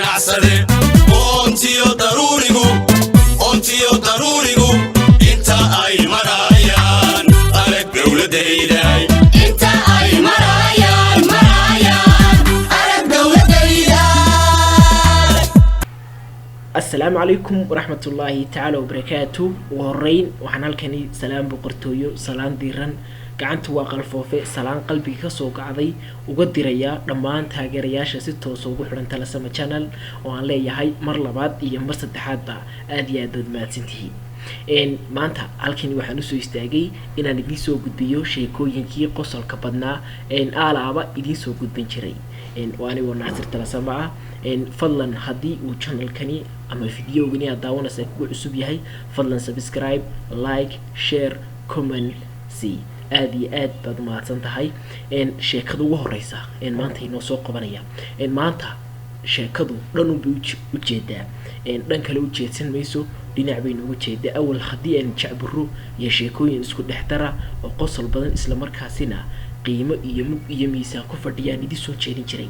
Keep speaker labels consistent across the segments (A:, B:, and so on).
A: Ganacsade, oontiyo daruurigu, oontiyo daruurigu inta ay marayaan, arag dowladayday.
B: Inta ay marayaan, marayaan, arag dowladayda.
C: Asalaamu calaykum waraxmatullaahi tacaala wabarakaatu. Ugu horeyn waxaan halkani salaan boqortooyo, salaan diiran, gacanta waa qalfoofe, salaan qalbiga kasoo gacday uga dirayaa dhammaan taageerayaasha si toosa ugu xidhan Talasama Channel, oo aan leeyahay mar labaad iyo mar saddexaadba aada iyo aad baad mahadsantihiin. Maanta halkani waxaan usoo istaagay inaan idiin soo gudbiyo sheekooyinkii qosolka badnaa aalaaba idiin soo gudbin jiray oo anigoo Naasir Talasama ah. Fadlan haddii uu channelkani ama videogani aad daawanaysa kugu cusub yahay, fadlan subscribe, like, share, comment c. Aada iyo aad baad umahadsan tahay. Sheekada ugu horeysa maanta inoo soo qabanaya, maanta sheekadu dhan unbay ujeedaa, dhan kale ujeedsan mayso, dhinac bay nooga jeedaa. Awal haddii aan jacburo iyo sheekooyin isku dhex dara oo qosol badan, islamarkaasina qiimo iyo mug iyo miisaan ku fadhiyaan idin soo jeedin jiray,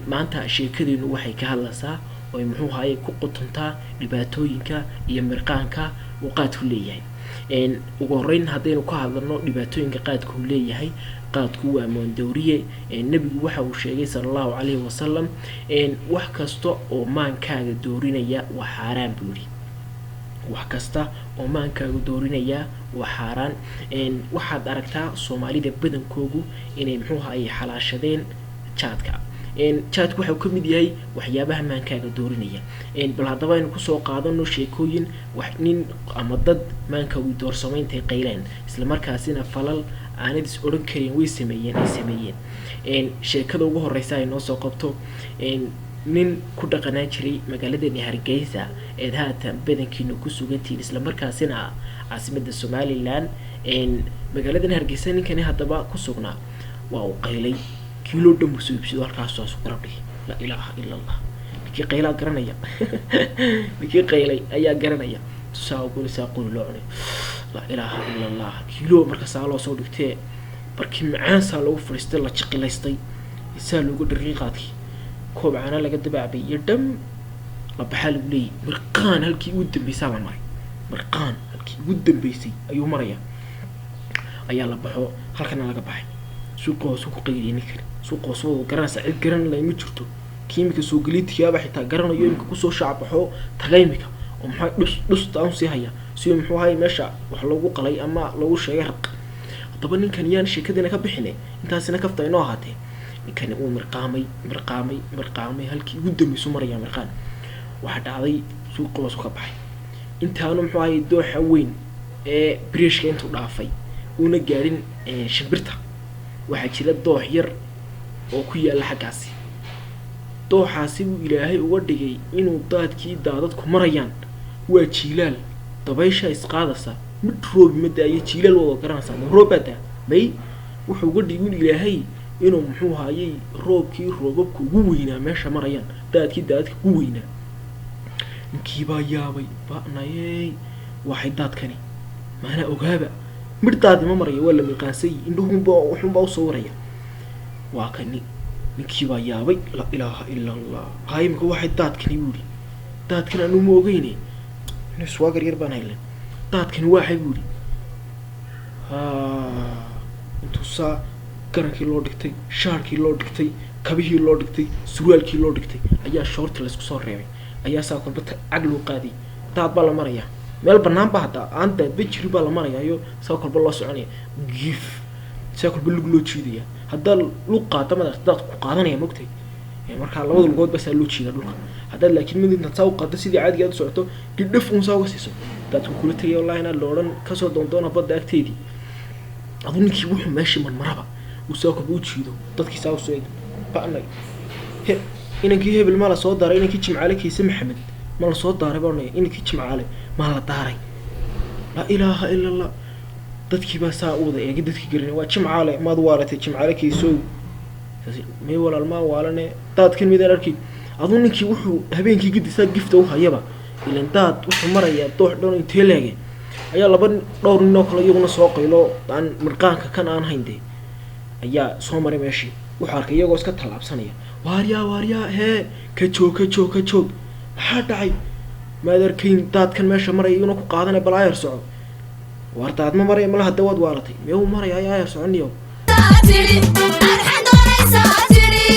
C: maanta sheekadeenu waxay ka hadlaysaa oy muxuu ahaye ku qotontaa dhibaatooyinka iyo mirqaanka uu qaadku leeyahay. Ugu horeyn haddaynu ka hadlano dhibaatooyinka qaadku uu leeyahay, qaadku waa maandooriye. Nebigu waxa uu sheegay, sala Allahu calayhi wasalam, "Wax kasta oo maankaaga doorinaya waa xaaraan," buu yidhi. Wax kasta oo maankaaga doorinaya waa xaaraan. Waxaad aragtaa Soomaalida badankoogu inay muxuu ahaye xalaashadeen jaadka. Jaadku waxau ka mid yahay waxyaabaha maankaaga doorinaya. Bal haddaba aynu kusoo qaadano sheekooyin wax nin ama dad maankaagu doorsamay intay qayleen, islamarkaasina falal aanad is odhan karin way sameeyeen ay sameeyeen. Sheekada ugu horeysa ay noo soo qabto, nin ku dhaqanaan jiray magaaladeeni Hargeysa eed haatan badankiina ku sugantihiin, islamarkaasina ah caasimada Somaliland, magaaladan Hargeysa. Ninkani haddaba ku sugnaa waa uu qaylay, kiilo dhan buu soo iibsado, halkaas ku rabdhay. Laa ilaaha ila Allah. Ninkii qaylaa garanaya, ninkii qaylay ayaa garanaya. Tusaa gurisaa qori loo cunay. Laa ilaaha ila Allah. Kiilo marka saa loo soo dhigtee, barkii macaan saa loogu fadhiistay, la jiqilaystay, saa loogu dhirqi qaadkii, koob caana laga dabaacbay iyo dham la baxaa lagu leeyay. Mirqaan halkii ugu dambaysaa la maray, mirqaan halkii ugu dambeysay ayuu maraya ayaa la baxo, halkana laga baxay. Suuqa hoose ku qayliyay ninkani. Suuqa hoose wada garanaysa, cid garan lay ma jirto. Kii imika soo geliitigaaba xitaa garanayo, imika kusoo shaacbaxo taga imika oo maxaa dhus dhusta aan sii haya si muxuu ahay meesha wax loogu qalay ama loogu sheegay raq. Haddaba ninkan yaan sheekadiina ka bixine, intaasina kafta inoo ahaatee, ninkani uu mirqaamay, mirqaamay, mirqaamay, halkii ugu dambeysu maraya mirqaan. Waxaa dhacday suuqa hoosu ka baxay, intaanu muxuu ahay dooxa weyn ee biriishka intuu dhaafay uuna gaadhin Shimbirta, waxaa jira doox yar oo ku yaalla xaggaasi. Dooxaasi buu Ilaahay uga dhigay inuu daadkii daadadku marayaan. Waa jiilaal, dabaysha isqaadaysa, mid roobi ma daayo. Jiilaal wada garanaysaa, ma roob baa daa may. Wuxuu uga dhigay in Ilaahay inuu muxuu hayay roobkii roobabka ugu weynaa meesha marayaan, daadkii daadadka ugu weynaa. Ninkii baa yaabay, ba'nayey, waxay daadkani maanaa ogaaba midh daadi ma maraya, waa la miqaansay, indhuhunba wuxuunbaa usoo waraya. Waa kani, ninkii baa yaabay. Laa ilaaha ila Allah. Haa, imika waxay daadkani, buu yidhi, daadkan anu ma ogeyne, swaagar yar baan haylan, daadkani waaxay, buu yidhi. Ha, intuu saa garankii loo dhigtay, shaarkii loo dhigtay, kabihii loo dhigtay, surwaalkii loo dhigtay, ayaa shoorti laysku soo reebay, ayaa saa kolba cag loo qaaday. Daad baa la marayaa, meel banaan ba hadda aan daadba jirin baa la marayaayo, saa kolba loo soconaya, gif, saa kolba lug loo jiidaya. Haddaad lug qaata madax daad ku qaadanaya, mogtay? Markaa labada lugood ba saa loo jiida dhulka. Haddaad laakiin mid intaad saa u qaado, sidii caadiga aad u socoto, gidhaf uun saa uga siiso, daadku kula tegaya. Wallahi inaad la odhan kasoo doondoona badda agteedii. Aduu ninkii wuxuu meeshii marmaraba uu saa kolba u jiido, dadkii saa usoo eeg, ba'nay, he, inankii hebel ma la soo daaray? Inankii Jimcaale Kiise Maxamed ma la soo daaray? Baa odhanaya, inankii Jimcaale ma la daaray? Laa ilaaha ila Allah. Dadkii baa saa u wada eegay, dadkii garanay, waa Jimcaale. Maad waalatay, Jimcaale Kiisow? May walaal, maa waalane, daadkan midaan arkay. Aduu ninkii wuxuu habeenkii gidi saa gifta u hayaba, ilan daad wuxuu marayaa doox dhan intee leege, ayaa laba dhowr nin oo kale iyaguna soo qaylo aan mirqaanka kan aan hayn dee. Ayaa soo maray meeshii. Wuxuu arkay iyagoo iska tallaabsanaya. "Waaryaa, waaryaa, hee, ka joog, ka joog, ka joog! Maxaa dhacay? Maad arkayn daadkan meesha maraya iyuna ku qaadanay? Bal ayar soco. Waar, daad ma maraya malaha, dawaad waalatay. Mee uu maraya? Ay, ayar soconiyow."
B: Tidhi arxan doonaysaa tidhi.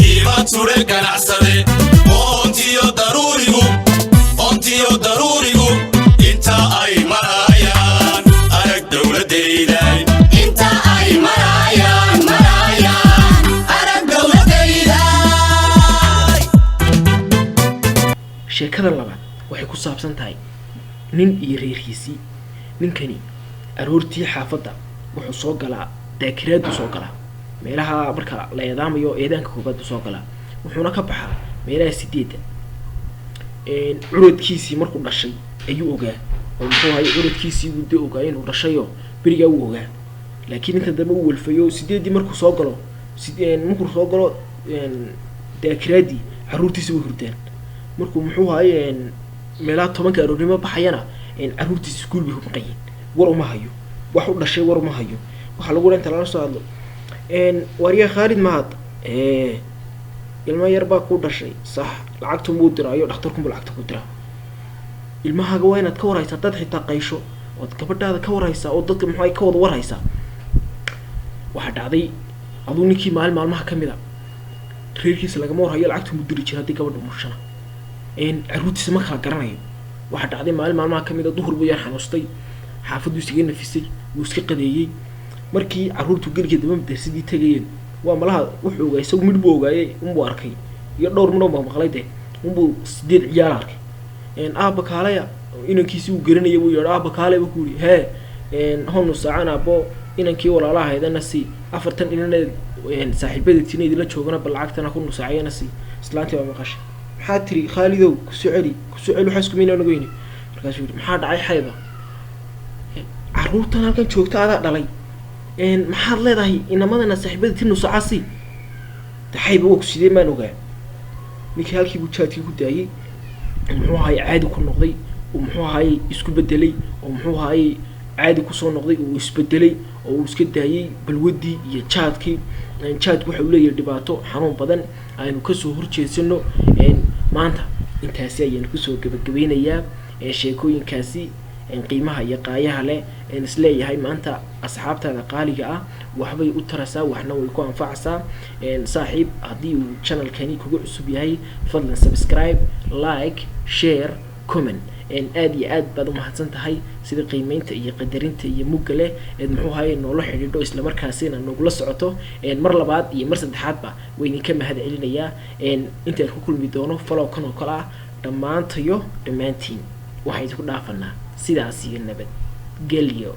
A: Iima ture ganacsade, oontiyo daruurigu, oontiyo daruurigu inta ay marayaan, arag dowladayday.
B: Inta ay marayaan, marayaan, arag dowladayday.
C: Sheekada labaad waxay ku saabsan tahay nin iyo reerkiisii. Ninkani aroortii xaafadda wuxuu soo galaa, daakiraaduu soo galaa meelaha marka la eedaamayo, eedaanka koobaad buu soo galaa, wuxuuna ka baxaa meelaha 8-da. Curadkiisii markuu dhashay ayuu ogaa, oo muxuu ahay, curadkiisii wuu de ogaa inuu dhashayoo berigaa wuu ogaa, laakiin inta dambe uu walfayo. 8-dii markuu soo galo, markuu soo galo daakiraadii, carruurtiisa way hurdaan. Markuu, muxuu ahaye, meelaha 10-ka aroornimo baxayana, carruurtiisa iskuul bay ku maqan yihiin. War uma hayo wax u dhashay, war uma hayo. Waxaa lagu inta lala soo hadlo, "Waaryaa, Khaalid mahad, ilmo yar baa ku dhashay, sax? Lacagtunbuu diraayo, dhakhtarkunbuu lacagta ku diraa. Ilmahaaga waa inaad ka warhaysaa, dad xitaa qaysho ood gabadhaada ka warhaysaa, oo dadka muxuu ka wada warhaysaa." Waxaa dhacday aduu ninkii maalin maalmaha ka mid a reerkiisa lagama warhayo, lacagta muu diri jira haddii gabadha mushana, carruurtiisa ma kala garanayo. Waxaa dhacday maalin maalmaha ka mid a, duhur buu yar xanuustay, xaafaduu iskaga nafisay, wuu iska qadeeyey. Markii carruurtu gelikii dambe madarsadii tegayeen, waa malaha wuxuu ogaa isagu, midh buu ogaayey unbuu arkay iyo dhowr midhoo maqmaqlay dee, unbuu 8 ciyaal arkay. "Aabba, kaalaya." Inankiisi uu garanaya buu yeedho. "Aabba, kaalaya," buu ku yidhi. "Hee, honu saacan aabbo, inankii walaalaha haydana si 40 inaneed saaxiibada tina idinla joogana, bal lacagtana ku nusaacayana si." Islaantii baa maqashay. "Maxaa tiri, Khaalidow? Kusoo celi, kusoo celi, waxaa isku maynaan ogeyni." Markaasuu yidhi, "Maxaa dhacay, xayba? Carruurtan halkan joogta adaa dhalay, maxaad leedahay inamadana saaxiibada ti nusaacasi de? Xayba, waa ku sidee? Maan ogaa." Ninkii halkii buu jaadkii ku daayey, muxuu ahaye, caadi ku noqday, uu, muxuu ahaye, isku bedelay, oo muxuu ahaye, caadi kusoo noqday, uu isbedelay oo uu iska daayey balwadii iyo jaadkii. Jaadku waxa uu leeyahay dhibaato xanuun badan, aynu kasoo horjeedsano. Maanta intaasi ayaynu kusoo gabagabeynayaa sheekooyinkaasi qiimaha iyo qaayaha leh een isleeyahay maanta asxaabtaada qaaliga ah waxbay u taraysaa, waxna way ku anfacaysaa. Saaxiib, haddii uu channelkani kugu cusub yahay, fadlan subscribe, like, share, comment. Aad iyo aad baad umahadsan tahay sida qiimeynta iyo qadarinta iyo mugga leh eed, muxuu ahaye, noola xidhiidho, islamarkaasina nogula socoto. Mar labaad iyo mar saddexaadba way idinka mahad celinayaa. Intaan ku kulmi doono falow kan oo kale ah, dhammaantayo dhammaantiin waxaan idinku dhaafanaa sidaas iyo nabad gelyo.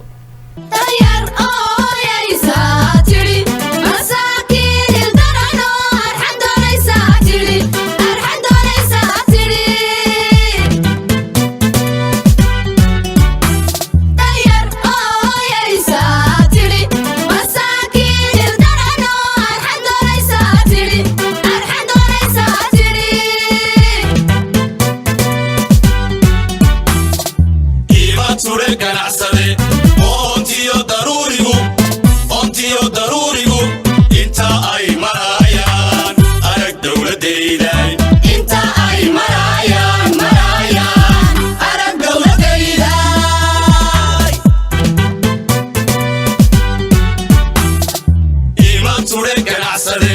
B: Danyar ooyaysaa tidhi, masaakiin ildarano, arxan doonaysaa tidhi, arxan doonaysaa tidhi. Danyar ooyaysaa tidhi, masaakiin ildarano, arxan doonaysaa tidhi, arxan doonaysaa tidhi.
A: Iima ture ganacsade, oontiyo daruurigu, oontiyo daruurigu inta ay marayaan, arag dowladayday.
B: Inta ay marayaan, marayaan, arag dowladayday.
A: Iima ture ganacsade.